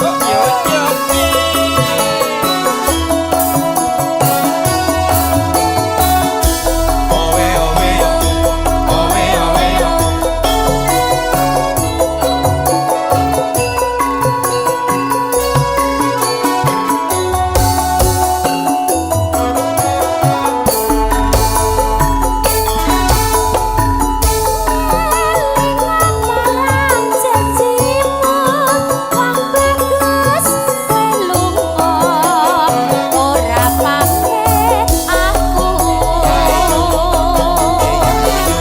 Yo yo yo. Owe owe yo. Owe owe yo. Marang janjimu wong bagus kowe lunga ora pamit aku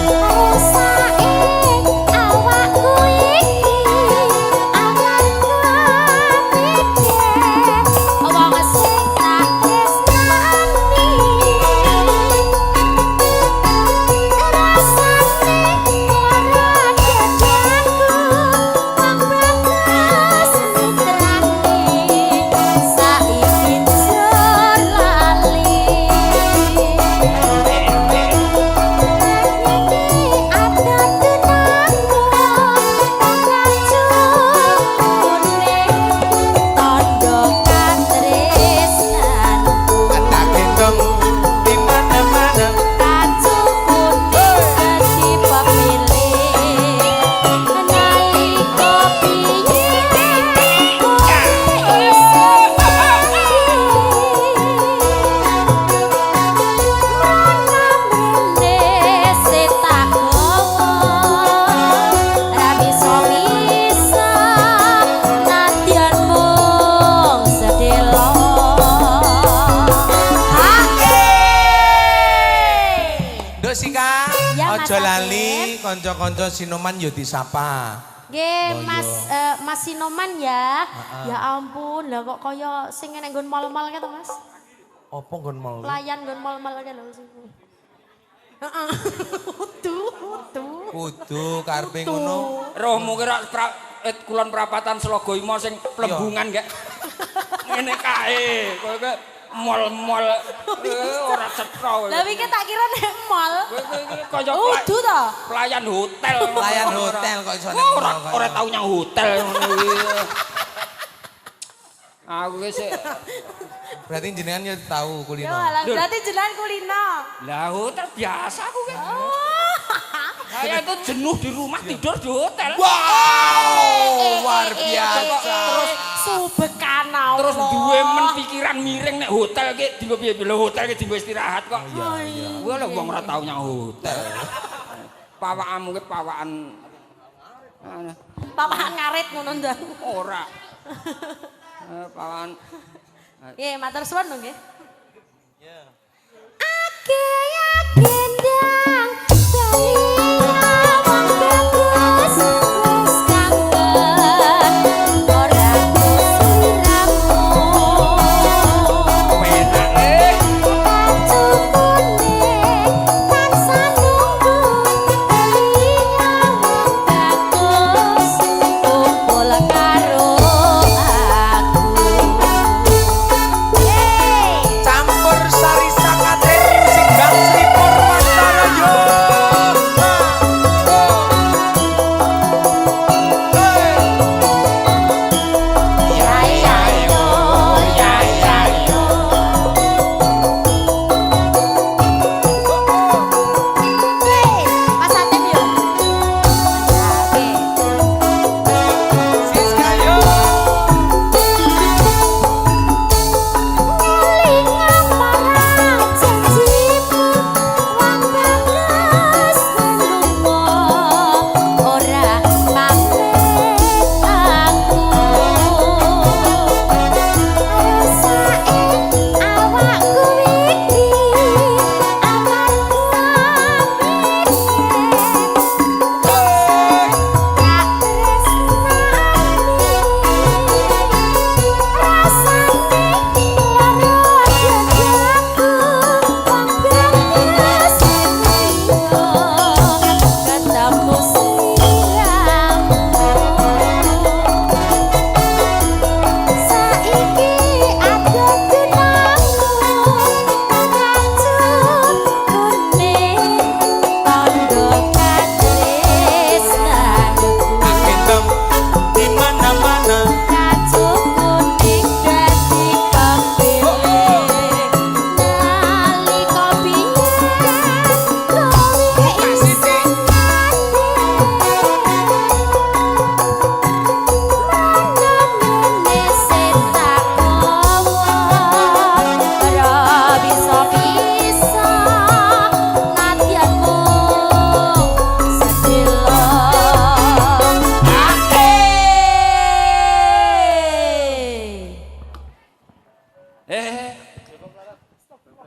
rusake awakku iki amarga mikir wong sing tak tresnani rasane lara dadaku wong bagus mitrane saiki njur lali ada tunangku kacukune tondo katresnanku. Tak gendong di mana-mana. Kacukune dadi pemilih nalika piye kowe iso mandi mrono mrene sing tak gawa ra bisa ngisap nadyan mung sedelo. Hae. Nduk Sika, Ya, Mas aja lali Afif. kanca-kanca sinoman yo disapa. Nggih, Oh, Mas iya. Mas Sinoman ya. Ya ampun, lah kok kaya sing nek nggon mall-mall to, Mas? Apa nggon mall? Pelayan nggon mall-mall kae lho. Heeh. Udu, udu. Kudu karepe ngono. Rohmu kira et kulon prapatan Slogo Imo sing plembungan gek. Ngene kae, kowe kowe mall-mall ora cetha kowe. Lah wingi tak kira nek mall. Kowe kowe iki kaya Udu to. pelayan hotel. Pelayan hotel kok iso ning Ora mall kok. ora tau nyang hotel ngono kuwi. Aku ki sik Berarti jenengan yo tau kulino. Ya alah, Lho. berarti jenengan kulino. Lah hotel biasa aku ki. Oh. Saya itu jenuh di rumah, tidur di hotel. Wow, luar biasa. Terus Subhanallah. Terus duwe men pikiran miring nek hotel ki dienggo piye lho, hotel ki dienggo istirahat kok. Oh, iya. Kuwi lho wong ora tau nyang hotel. Pawakanmu ki pawakan anu, Papahan ngarit ngono ndang. Ora. Pawakan Nggih, matur suwun lho nggih. Ya. Ake gendang bali wong bagus wis kangen ora sliramu. Penak eh. Kacukune tansah nunggu bali wong bagus kumpul karo aku. Hey!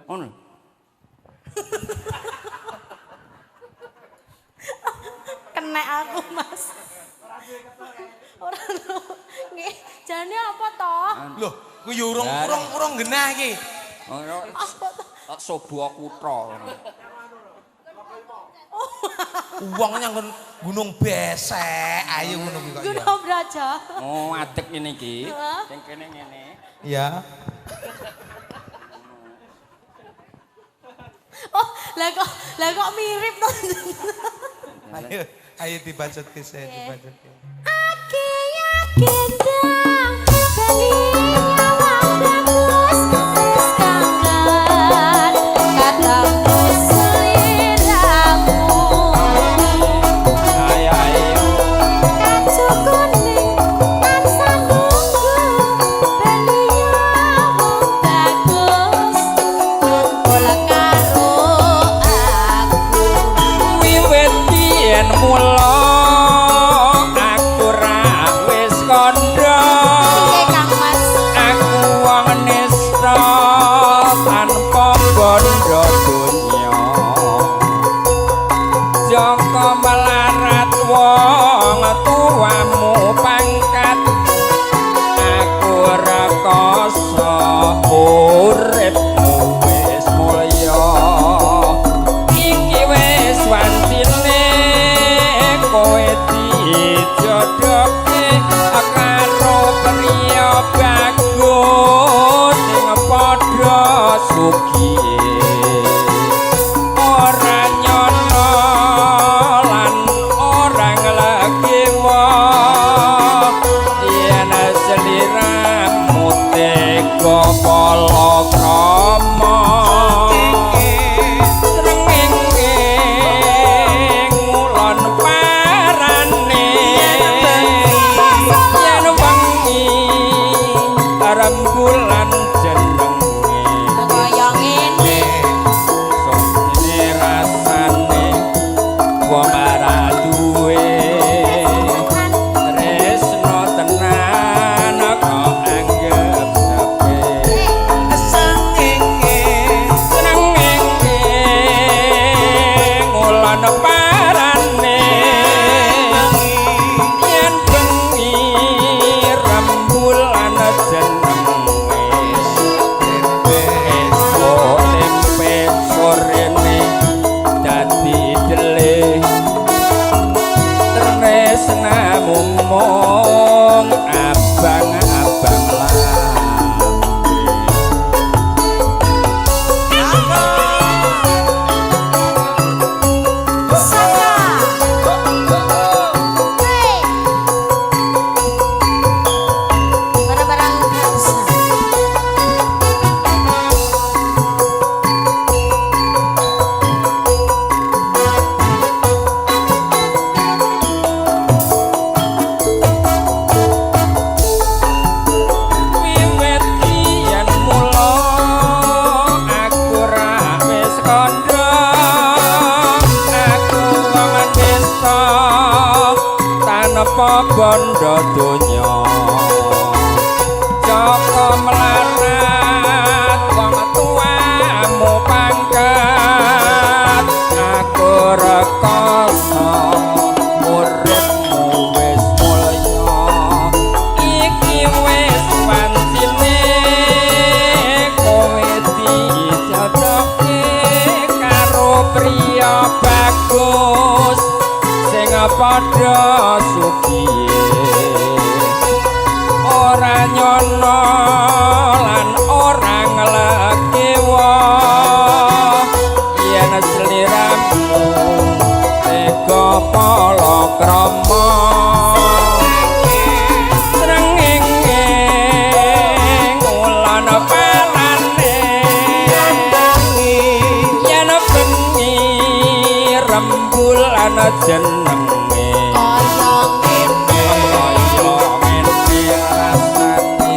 Ngono. Kena aku, Mas. Ora lho. Nggih, jane apa toh? Loh, ku yo urung genah iki. Ngono. Apa toh? Sobo kutha. Wong nyang Gunung Besek, ayo ngono kuwi kok. Gunung Braja. Oh, adek ngene iki. Heeh. Sing kene ngene. Iya. Oh, lah kok mirip toh. Ayo, ayo dibacutke sik, dibacutke. Ake yakin dang bali nyawang bagus wis kangen katamu seliramu Ayo ayo. kacu kuning tansah nunggu bali nyawang bagus kumpul karo aku. Wiwit biyen mula aku ra wis kandha. Piye Kang Mas? Aku wong nista tanpa bondo donya. Jaka melarat wong tuamu pangkat. Aku rekoso uripmu wis mulya. Iki wis wancine kowe dijodohke karo priya bagus sing padha sugihe. Ora nyono lan ora nglegewa yen sliramu tega palakrama. Srengenge ngulon parane yen wengi rembulan jenenge Kaya ngene. Sone rasane wong ora duwe tresno tenan kok anggep sepele. Srengenge ngulon parane yen bengi rembulan jenenge esuk tempe sorene dadi dele tresnamu mung abang-abang lambe. Saka. Hey. Barang-barang bangsa. Wiwit biyen mula aku ra wis kandha. Aku wong desa tanpa bondo donya. Jaka melarat wong tuamu pangkat. Aku rekoso uripmu wis mulya. Iki wis wancine kowe dijodohke karo priya bagus sing padha sugihe. Ora nyono lan ora nglegewa yen sliramu tega palakrama. Srengenge ngulon parane yen bengi rembulan jenenge. Kaya ngene. Kaya ngene rasane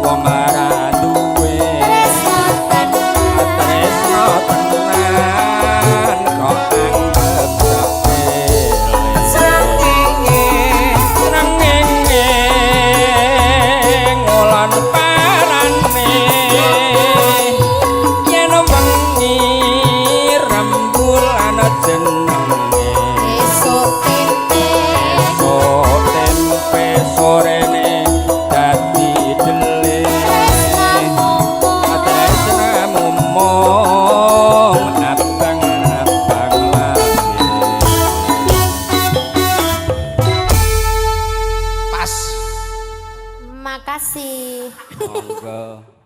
wong ora duwe Tresno tenan. tresno tenan kok anggep sepele. Srengenge ngulon parane yen Makasih. Monggo.